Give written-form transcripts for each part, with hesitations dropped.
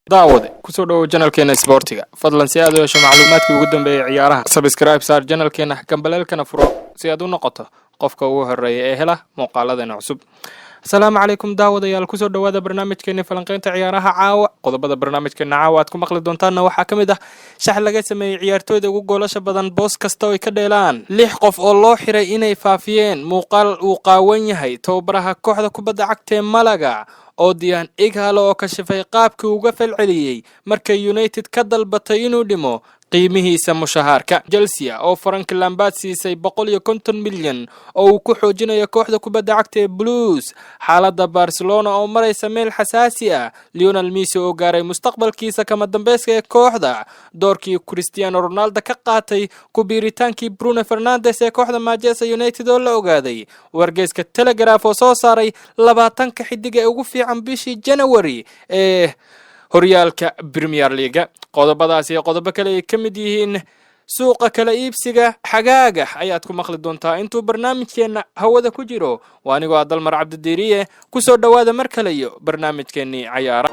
Daawade, kusoo dhawow channelkeena isboortiga. Fadlan si aad u hesho macluumaadkii ugu dambeeyay ciyaaraha, subscribe saar channelkeena, gambaleelkana furo si aad u noqoto qofka ugu horeeya ee hela muuqaaladeena cusub. Asalaamu calaykum daawadayaal, kusoo dhawaada barnaamijkeeni falanqeynta ciyaaraha caawa. Qodobada barnaamijkeena caawa aad ku maqli doontaanna waxaa ka mid ah shax laga sameeyey ciyaartooyda ugu goolasha badan boos kasta oo ay ka dheelaan, lix qof oo loo xiray inay faafiyeen muuqaal uu qaawan yahay tababaraha kooxda kubadda cagta ee Malaga, Odion Ighalo oo kashifay qaabkii uga falceliyey markay United ka dalbatay inuu dhimo qiimihiisa mushahaarka, Chelsea oo Frank Lampard siisay 150 milyan oo uu ku xoojinayo kooxda kubadda cagta ee Blues, xaaladda Barcelona oo maraysa meel xasaasi ah, Lionel Messi oo gaaray mustaqbalkiisa kama dambeyska ee kooxda, doorkii Cristiano Ronaldo ka qaatay ku biiritaankii Bruno Fernandes ee kooxda Manchester United oo la ogaaday, wargeyska Telegraph oo soo saaray 20-ka xidig ee ugu fiican bishii January ee horyaalka Premier League-ga. Qodobadaas iyo qodobo kale ay ka mid yihiin suuqa kala iibsiga xagaaga ayaad ku maqli doontaa intuu barnaamijkeenna hawada ku jiro. Waa anigoo ah Dalmar Cabdidiiriye. Kusoo dhowaada mar kale iyo barnaamijkeennii cayaara.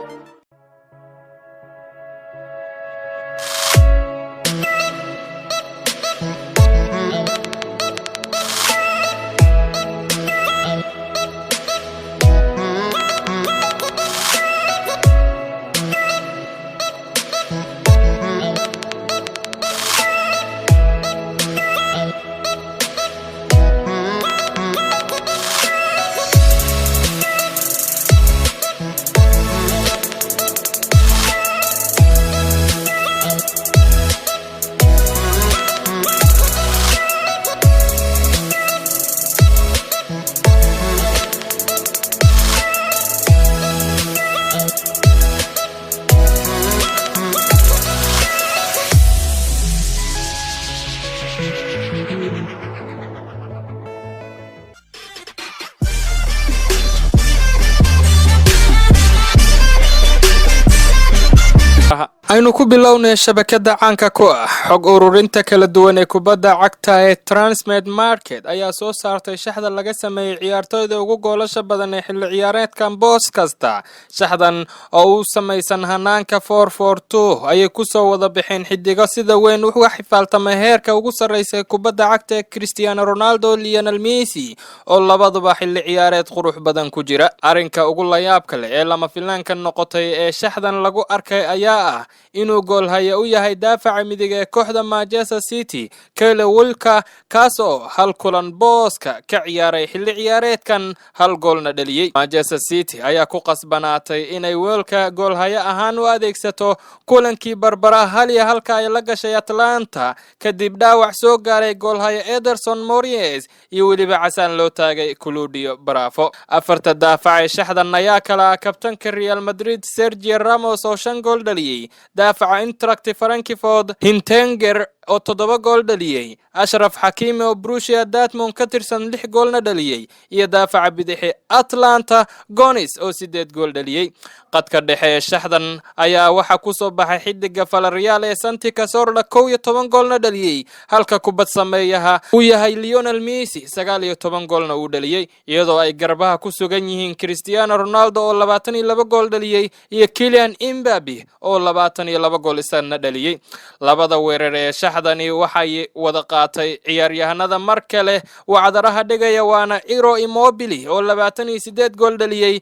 Aynu ku bilownay shabakada caanka ku ah xog ururinta kala duwan ee kubadda cagta ee Transfer Market ayaa soo saartay shaxda laga sameeyey ciyaartooyda ugu goolasha badan ee xilli ciyaareedkan boos kasta. Shaxdan oo u samaysan hanaanka 4-4-2 ayay kusoo wada baxeen xidigo sida weyn uga xifaaltamay heerka ugu sarreysa ee kubadda cagta ee Cristiano Ronaldo, Lionel Messi oo labaduba xilli ciyaareed qurux badan ku jira. Arrinka ugu layaabka leh ee lama filaanka noqotay ee shaxdan lagu arkay ayaa ah inuu goolhaya u yahay daafaca midig ee kooxda Manchester City, Kyle Walker, kaas oo hal kulan booska ka ciyaaray xilli ciyaareedkan, hal goolna dhaliyey. Manchester City ayaa ku qasbanaatay inay Walker goolhayo ahaan u adeegsato kulankii barbara 1-1 ay la gashay Atlanta, kadib dhaawac soo gaaray goolhayo Ederson Moraes iyo weliba casaan loo taagay Claudio Bravo. Afarta daafac ee shaxdan ayaa kala ah kabtanka Real Madrid Sergio Ramos oo shan gool dhaliyey, daafaca Eintracht Frankfurt Hinteregger oo toddoba gool dhaliyey, Ashraf Xakiimi oo Borussia Dortmund ka tirsan lix goolna dhaliyey, iyo daafaca bidixi Atlanta Gones oo sideed gool dhaliyey. Qadka dhexe ee shaxdan ayaa waxaa kusoo baxay xidiga Villarreal ee Santi Cazorla, 11 goolna dhaliyey, halka kubad sameeyaha uu yahay Lionel Messi, 19 goolna uu dhaliyey, iyadoo ay garbaha ku sugan yihiin Cristiano Ronaldo oo 22 gool dhaliyey iyo Kylian Mbappe oo 22 gool isagna dhaliyey. Labada weerar ee shaxdani waxay wada qaatay ciyaaryahanada mar kale wacdaraha dhigaya, waana Ciro Immobile oo 28 gool dhaliyey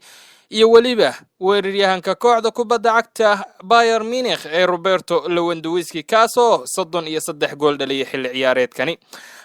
iyo weliba weeraryahanka kooxda kubadda cagta Bayern Munich ee Roberto Lewandowski, kaasoo 33 gool dhaliyay xilli ciyaareedkani.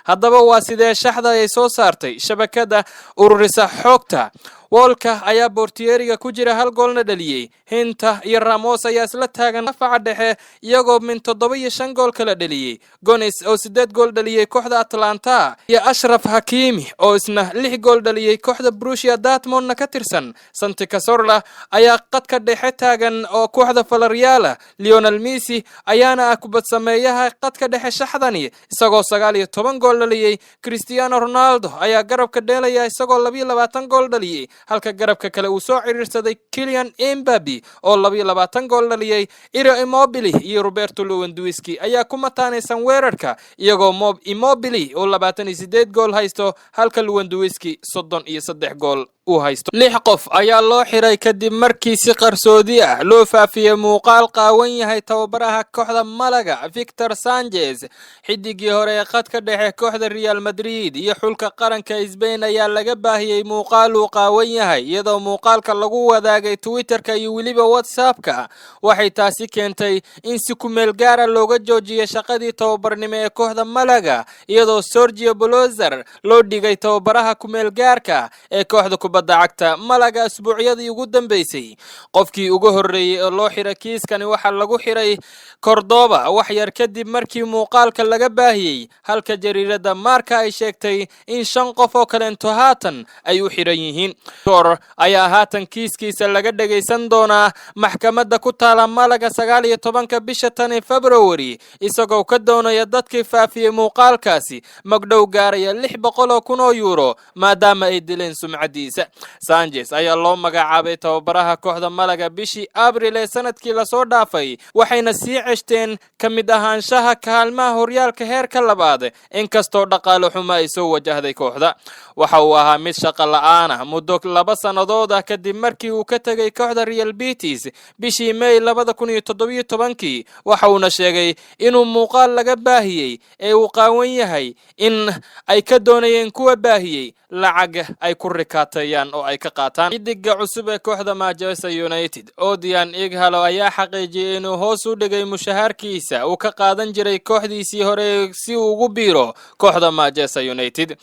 Haddaba waa sidee shaxda ay soo saartay shabakada ururisa xogta? Walker ayaa bortieriga ku jira, hal goolna dhaliyey. Hinta iyo Ramos ayaa isla taagan daafaca dhexe, iyagoo min toddoba iyo shan gool kala dhaliyey. Gones oo sideed gool dhaliyey kooxda Atlanta iyo Ashraf Hakimi oo isna lix gool dhaliyey, kooxda Borussia Dortmundna ka tirsan. Santi Cazorla ayaa qadka dhexe taagan oo kooxda Villarreal. Lionel Messi ayaana ah kubad sameeyaha qadka dhexe shaxdani, isagoo 19 gool dhaliyey. Cristiano Ronaldo ayaa garabka dheelaya, isagoo 22 gool dhaliyey, halka garabka kale uu soo ciriirsaday Kylian Mbappe oo 22 gool dhaliyey. Ciro Immobile iyo Roberto Lewandowski ayaa ku mataanaysan weerarka, iyagoo Mob Immobile oo 28 gool haysto, halka Lewandowski 33 gool Uu haysto. Lix qof ayaa loo xiray kadib markii si qarsoodi ah loo faafiyey muuqaal qaawan yahay tababaraha kooxda Malaga, Victor Sanchez. Xidigii hore ee khadka dhexe kooxda Real Madrid iyo xulka qaranka Spain ayaa laga baahiyey muuqaal uu qaawan yahay, iyadoo muuqaalka lagu wadaagay Twitterka iyo weliba WhatsAppka. Waxay taasi keentay in si kumeel gaara looga joojiyay shaqadii tababarnimo ee kooxda Malaga, iyadoo Sergio Pellicer loo dhigay tababaraha kumeel gaarka ee kooxda kubadda cagta Malaga asbuucyadii ugu dambeysay. Qofkii ugu horreeyey oo loo xiray kiiskani waxaa lagu xiray Cordoba wax yar kadib markii muuqaalka laga baahiyey, halka jariirada Marca ay sheegtay in shan qof oo kaleento haatan ay u xiran yihiin. Tor ayaa haatan kiiskiisa laga dhagaysan doonaa maxkamadda ku taala Malaga 19-ka bisha tani February, isagoo ka doonaya dadkii faafiyey muuqaalkaasi magdhow gaaraya €600,000, maadaama ay dileen sumcadiisa. Sanchez ayaa loo magacaabay tababaraha kooxda Malaga bishii Abril ee sanadkii lasoo dhaafay, waxayna sii ceshteen ka mid ahaanshaha kaalmaha horyaalka heerka labaad, inkastoo dhaqaale xumo ay soo wajahday kooxda. Waxa uu ahaa mid shaqo la'aan ah muddo 2 sannadood ah kadib markii uu ka tegay kooxda Real Betis bishii May 2017-kii. Waxa uuna sheegay inuu muuqaal laga baahiyey ee uu qaawan yahay in ay ka doonayeen kuwa baahiyey lacag ay ku rikaateeyaan oo ay ka qaataan. Xidiga cusub ee kooxda Manchester United, Odion Ighalo, ayaa xaqiijiyey inuu hoos u dhigay mushaharkiisa uu ka qaadan jiray kooxdiisii hore si uu ugu biiro kooxda Manchester United.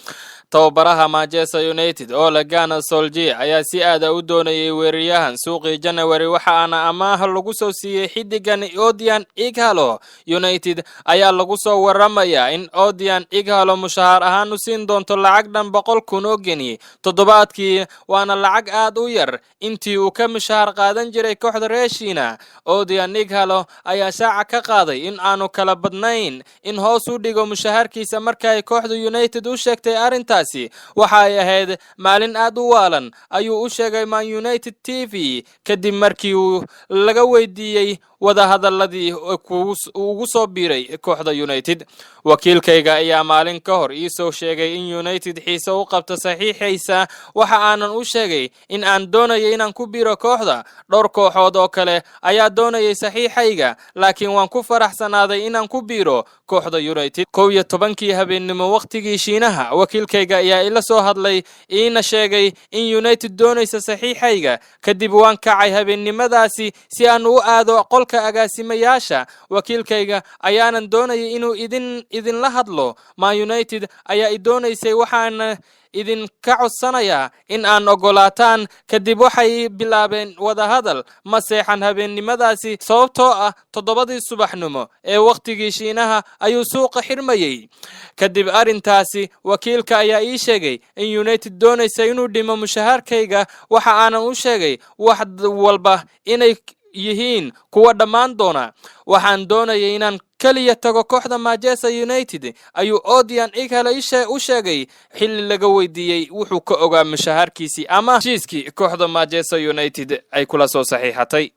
Tababaraha Manchester United, Ole Gunnar Solskjaer, ayaa si aada u doonayay weeraryahan suuqii January, waxa aana amaah lagu soo siiyey xidigan Odion Ighalo. United ayaa lagu soo waramayaa in Odion Ighalo mushahaar ahaan u siin doonto lacag dhan 100,000 oo geni toddobaadkii, waana lacag aad u yar intii uu ka mushahaar qaadan jiray kooxda Reeshina. Odion Ighalo ayaa shaaca ka qaaday in aanu kala badnayn in hoos u dhigo mushaharkiisa marka ay kooxda United u sheegtay arrintaasi. "Waxa ay ahayd maalin aad u waalan," ayuu u sheegay Man United TV kadib markii uu laga weydiiyey wadahadaladii ugu soo biiray kooxda United. "Wakiilkayga ayaa maalin ka hor iisoo sheegay in United xiise u qabto saxiixaysa. Waxa aanan u sheegay in aan doonayay inaan ku biiro kooxda. Dhowr kooxood oo kale ayaa doonayay saxiixayga, laakiin waan ku faraxsanaaday inaan ku biiro kooxda United. 11-kii habeennimo wakhtigii Shiinaha, wakiilkayga ayaa ila soo hadlay, iina sheegay in United doonaysa saxiixayga. Kadib waan kacay habeennimadaasi si aan u aado qolka agaasimayaasha. Wakiilkayga ayaanan doonayay inuu idinla hadlo. Man United ayaa i doonaysay, waxaana idinka codsanayaa in aan ogolaataan. Kadib waxay bilaabeen wadahadal. Ma seexan habeennimadaasi, sababtoo ah 7-dii subaxnimo ee wakhtigii Shiinaha ayuu suuqa xirmayey. Kadib arrintaasi wakiilka ayaa ii sheegay in United doonaysa inuu dhimo mushaharkayga. Waxa aanan u sheegay wax walba inay yihiin kuwa dhammaan doona. Waxaan doonayay inaan keliya tago kooxda Manchester United," ayuu Odion Ighalo u sheegay xilli laga weydiiyey wuxuu ka ogaa mushaharkiisii ama heshiiskii kooxda Manchester United ay kula soo saxiixatay.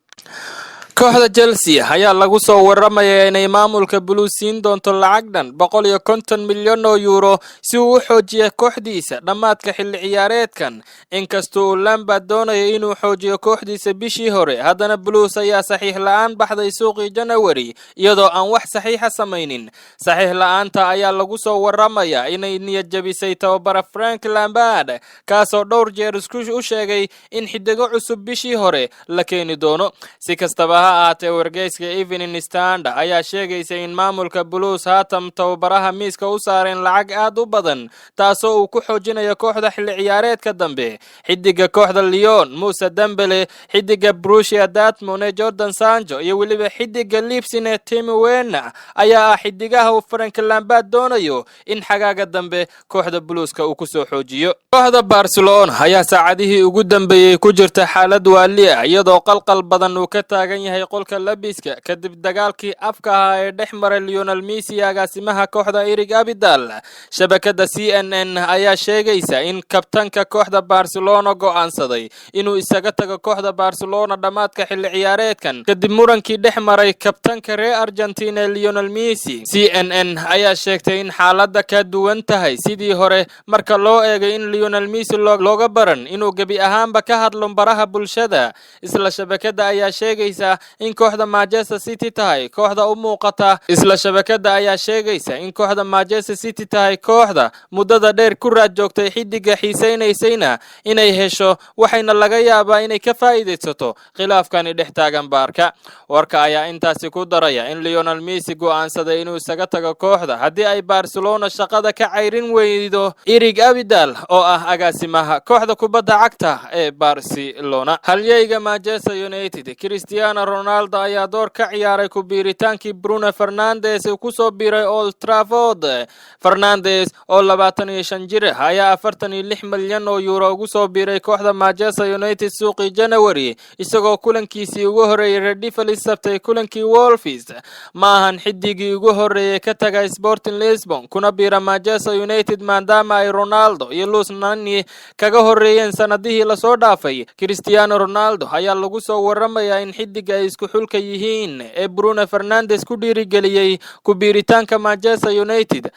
Kooxda Chelsea ayaa lagu soo waramayaa inay maamulka Blues siin doonto lacag dhan €150 milyan si uu u xoojiyo kooxdiisa dhammaadka xilli ciyaareedkan. Inkastoo uu Lampard doonayo inuu xoojiyo kooxdiisa bishii hore, haddana Blues ayaa saxiix la-aan baxday suuqii January, iyadoo aan wax saxiixa samaynin. Saxiix la-aanta ayaa lagu soo waramayaa inay niyad jabisay tababara Frank Lampard, kaasoo dhowr jeer isku u sheegay in xidigo cusub bishii hore la keeni doono. Si kastaba ha ahaatee, wargeyska Evening Standard ayaa sheegaysa in maamulka Blues haatan tababaraha miiska u saareen lacag aad u badan, taasoo uu ku xoojinayo kooxda xilli ciyaareedka dambe. Xidiga kooxda Lyon, Moussa Dembele, xidiga Borussia Dortmund ee Jadon Sancho iyo weliba xidiga Leipzig ee Timo Werner ayaa ah xidigaha uu Frank Lampard doonayo in xagaaga dambe kooxda Blueska uu kusoo xoojiyo. Kooxda Barcelona ayaa saacadihii ugu dambeeyey ku jirta xaalad waali ah, iyadoo qalqal badan uu ka taagan yahay. yahay qolka labiska kadib dagaalkii afka ahaa ee dhex maray Lionel Messi iyo agaasimaha kooxda Eric Abidal. Shabakada CNN ayaa sheegaysa in kabtanka kooxda Barcelona go'aansaday inuu isaga tago kooxda Barcelona dhammaadka xilli ciyaareedkan kadib murankii dhex maray kabtanka reer Argentina ee Lionel Messi. CNN ayaa sheegtay in xaaladda ka duwan tahay sidii hore marka loo eegay in Lionel Messi looga baran inuu gebi ahaanba ka hadlo baraha bulshada. Isla shabakada ayaa sheegaysa in kooxda Manchester City tahay kooxda u muuqata. Isla shabakada ayaa sheegaysa in kooxda Manchester City tahay kooxda muddada dheer ku raad joogtay xidiga, xiisaynaysayna inay hesho, waxayna laga yaabaa inay ka faa'iidaysato khilaafkani dhex taagan Barca. Warka ayaa intaasi ku daraya in Lionel Messi go'aansaday inuu isaga tago kooxda haddii ay Barcelona shaqada ka cayrin weydo Eric Abidal oo ah agaasimaha kooxda kubadda cagta ee Barcelona. Halyeyga Manchester United Cristiano Ronaldo ayaa door ka ciyaaray ku biiritaankii Bruno Fernandes kusoo biiray Old Trafford. Fernandes oo 25 jir ah ayaa 46 milyan oo euro ugu soo biiray kooxda Manchester United suuqii January, isagoo kulankiisii ugu horreeyay Red Devils sabtay kulankii Wolves. Ma ahan xidigii ugu horreeyay ka taga Sporting Lisbon kuna biira Manchester United, maadaama ay Ronaldo iyo Luis Nani kaga horreeyeen sanadihii lasoo dhaafay. Cristiano Ronaldo ayaa lagu soo waramayaa in xidiga ay isku xulka yihiin ee Bruno Fernandes ku dhiirigeliyey ku biiritaanka Manchester United.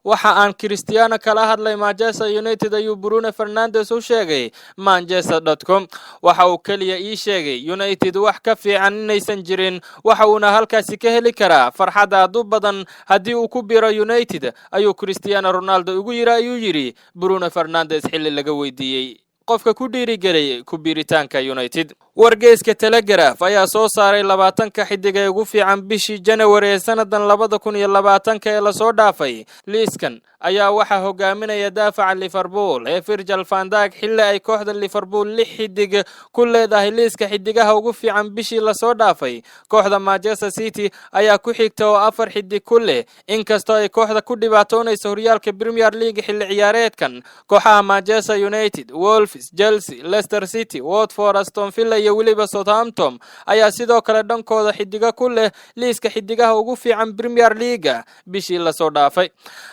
"Waxa aan Cristiano kala hadlay Manchester United," ayuu Bruno Fernandes u sheegay Manchester.com. "Waxa uu keliya ii sheegay United wax ka fiican inaysan jirin, waxa uuna halkaasi ka heli karaa farxad aad u badan haddii uu ku biro United, ayuu Cristiano Ronaldo ugu yiri," ayuu yidhi Bruno Fernandes xilli laga weydiiyey qofka ku dhiirigeliyay ku biiritaanka United. Wargeyska Telegraph ayaa soo saaray 20-ka xidig ee ugu fiican bishii Janawari ee sanadan 2020-ka ee lasoo dhaafay. Liiskan ayaa waxaa hogaaminaya daafaca Liverpool ee Virgil van Dijk, xilli ay kooxda Liverpool lix xidig ku leedahay liiska xidigaha ugu fiican bishii lasoo dhaafay. Kooxda Manchester City ayaa ku xigta oo afar xidig ku leh, inkastoo ay kooxda ku dhibaatoonaysa horyaalka Premier League xilli ciyaareedkan. Kooxaha Manchester United, Wolves, Chelsea, Leicester City, Watford, Aston Villa iyo weliba Southampton ayaa sidoo kale dhankooda xidigo ku leh liiska xidigaha ugu fiican Premier League-ga bishii lasoo dhaafay.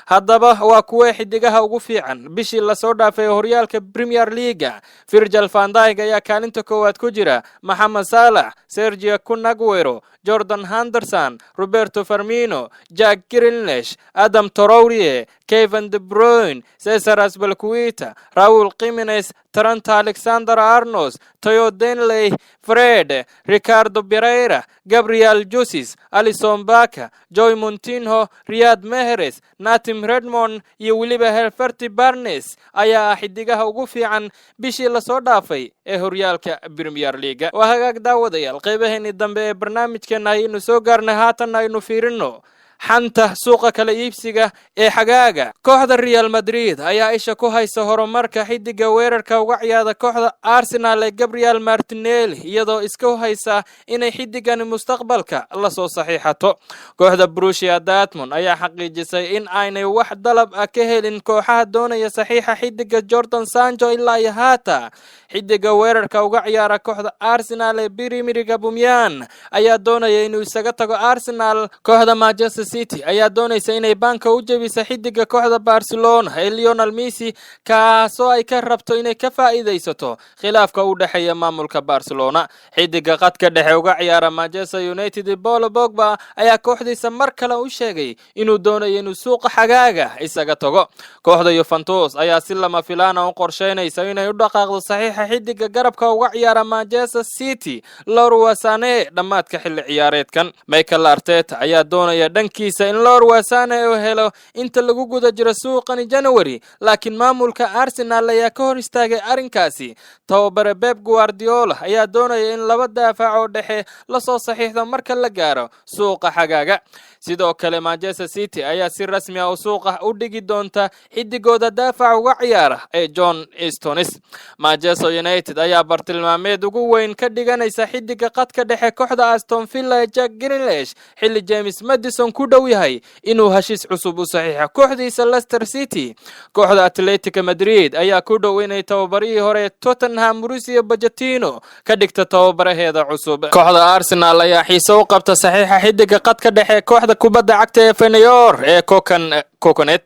Haddaba waa kuwee xidigaha ugu fiican bishii lasoo dhaafay horyaalka Premier League-ga? Virgil van Dijk ayaa kaalinta koowaad ku jira, Maxamed Saalax, Sergio Kun Aguero, Jordan Henderson, Roberto Firmino, Jack Grealish, Adama Traore, Kevin De Bruyne, Cesar Azpilicueta, Raul Jimenez, Trent Alexander Arnold, Theo Denley, Fred, Ricardo Pereira, Gabriel Jesus, Alisson Becker, Joao Moutinho, Riyad Mahrez, Nathan Redmond iyo weliba Harvey Barnes ayaa ah xidigaha ugu fiican bishii lasoo dhaafay ee horyaalka Premier League-ga. Waa hagaag, daawadayaal, qeybaheennii dambe ee barnaamijkeena ayaynu soo gaarnay. Haatanna aynu fiirino xanta suuqa kala iibsiga ee xagaaga. Kooxda Real Madrid ayaa isha ku haysa horumarka xidiga weerarka uga ciyaada kooxda Arsenal ee Gabriel Martinelli, iyadoo iska haysa inay xidigani mustaqbalka lasoo saxiixato. Kooxda Borussia Dortmund ayaa xaqiijisay in aanay wax dalab ah ka helin kooxaha doonaya saxiixa xidiga Jadon Sancho ilaa iyo haata. Xidiga weerarka uga ciyaara kooxda Arsenal ee Pierre-Emerick Aubameyang ayaa doonaya inuu isaga tago Arsenal. Kooxda Manchester City ayaa doonaysa inay baanka u jebisa xidiga kooxda Barcelona ee Lionel Messi, kaasoo ay ka rabto inay ka faa'iidaysato khilaafka u dhexeeya maamulka Barcelona. Xidiga qadka dhexe uga ciyaara Manchester United Paul Pogba ayaa kooxdiisa mar kale u sheegay inuu doonayo inuu suuqa xagaaga isaga tago. Kooxda Juventus ayaa si lama filaana u qorsheynaysa inay u dhaqaaqdo saxiixa xidiga garabka uga ciyaara Manchester City Leroy Sane dhammaadka xilli ciyaareedkan. Mikel Arteta ayaa doonaya dhankiisa in Leroy Sane uu helo inta lagu guda jiro suuqani January, laakiin maamulka Arsenal ayaa ka hor istaagay arrinkaasi. Tababare Pep Guardiola ayaa doonaya in laba daafac oo dhexe lasoo saxiixdo marka la gaaro suuqa xagaaga. Sidoo kale Manchester City ayaa si rasmi ah u suuqa u dhigi doonta xidigooda daafac uga ciyaara ee John Stones. Manchester United ayaa bartilmaameed ugu weyn ka dhiganaysa xidiga qadka dhexe kooxda Aston Villa ee Jack Grealish, xilli James Maddison ku ku dhow yahay inuu heshiis cusub u saxiixo kooxdiisa Leicester City. Kooxda Atletico Madrid ayaa ku dhow inay tababarihii hore Tottenham, Mauricio Pochettino, ka dhigta tababaraheeda cusub. Kooxda Arsenal ayaa xiise u qabta saxiixa xidiga qadka dhexe kooxda kubadda cagta ee Feyenoord ee Kokan Coconet.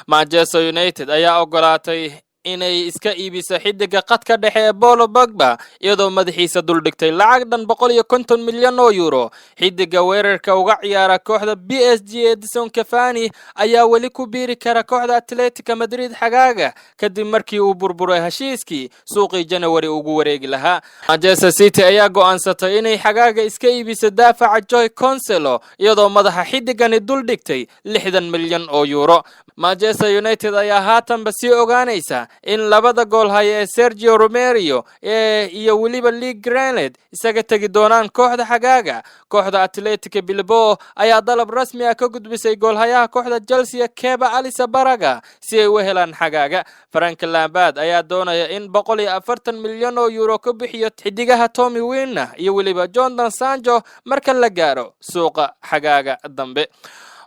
Manchester United ayaa ogolaatay inay iska iibiso xidiga qadka dhexe ee Paul Pogba, iyadoo madaxiisa duldhigtay lacag dhan 150 milyan oo euro. Xidiga weerarka uga ciyaara kooxda PSG, Edinson Cavani, ayaa weli ku biiri kara kooxda Atletico Madrid xagaaga, kadib markii uu burburay heshiiskii suuqii January ugu wareegi lahaa. Manchester City ayaa go'aansatay inay xagaaga iska iibiso daafaca Joao Cancelo, iyadoo madaxa xidigani duldhigtay 60 milyan oo euro. Manchester United ayaa haatanba sii ogaanaysa in labada gool haya ee Sergio Romero iyo weliba Lee Greenwood isaga tegi doonaan kooxda xagaaga. Kooxda Athletic Bilbao ayaa dalab rasmi ah ka gudbisay goolhayaha kooxda Chelsea, Kepa Arrizabalaga, si ay u helaan xagaaga. Frank Lampard ayaa doonaya in 140 milyan oo euro ka bixiyo xidigaha Timo Werner iyo weliba Jadon Sancho marka la gaaro suuqa xagaaga dambe.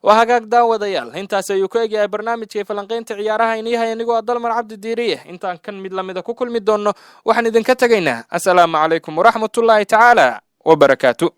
Waa hagaag, daawadayaal, intaas ayuu ku egyahay barnaamijkii falanqaynta ciyaaraha iniyahay anigoo ah Dalmar Cabdi Diiriye. Intaan kan mid lamida ku kulmi doonno, waxaan idinka tegaynaa assalaamu calaykum waraxmatullaahi tacaala wabarakaatu.